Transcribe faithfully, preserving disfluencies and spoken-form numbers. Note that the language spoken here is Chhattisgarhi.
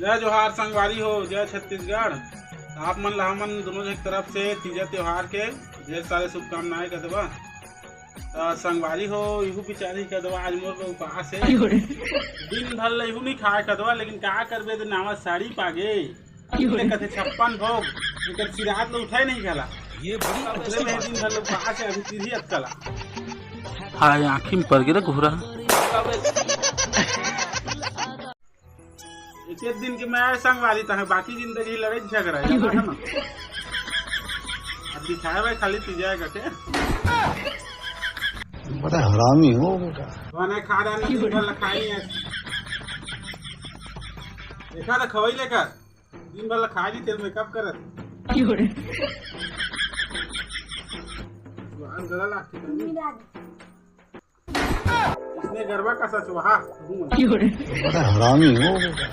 जय जोहार संगवारी हो, जय छत्तीसगढ़। आप मन ला हमन दोनों झन के तरफ से तीजा त्योहार के ढेर सारे शुभकामनाएं कर देबा। त संगवारी हो, इहू बिचारी कर देबा, आज मोर उपास है। दिन भर ले इहू नहीं खाए कर देबा, लेकिन का करबे, दे नावा साड़ी पागे। अरे कथे छप्पन भोग, एकर सिरात ले उठाए नहीं गला। ये बड़ी अगले में दिन भर ले उपास है, अभी तीरी अतकला। हाय, आँखी में पड़ गे रे घुघरा। एक एक दिन के मैं संगवारी तहे, बाकी जिंदगी लड़ाई झगड़ा है, है ना? अब दिखाए भाई खाली पी जाएगा क्या? बड़ा हरामी हो बेटा। बने खा रहा ना, दिन भर लखाई है। देखा तो खवाई लेकर, दिन भर लखाई नहीं, तेल मेकअप करत। सुहान गला लागते। इसने गरबा का सचवाहा। बड़ा हरामी हो बेटा।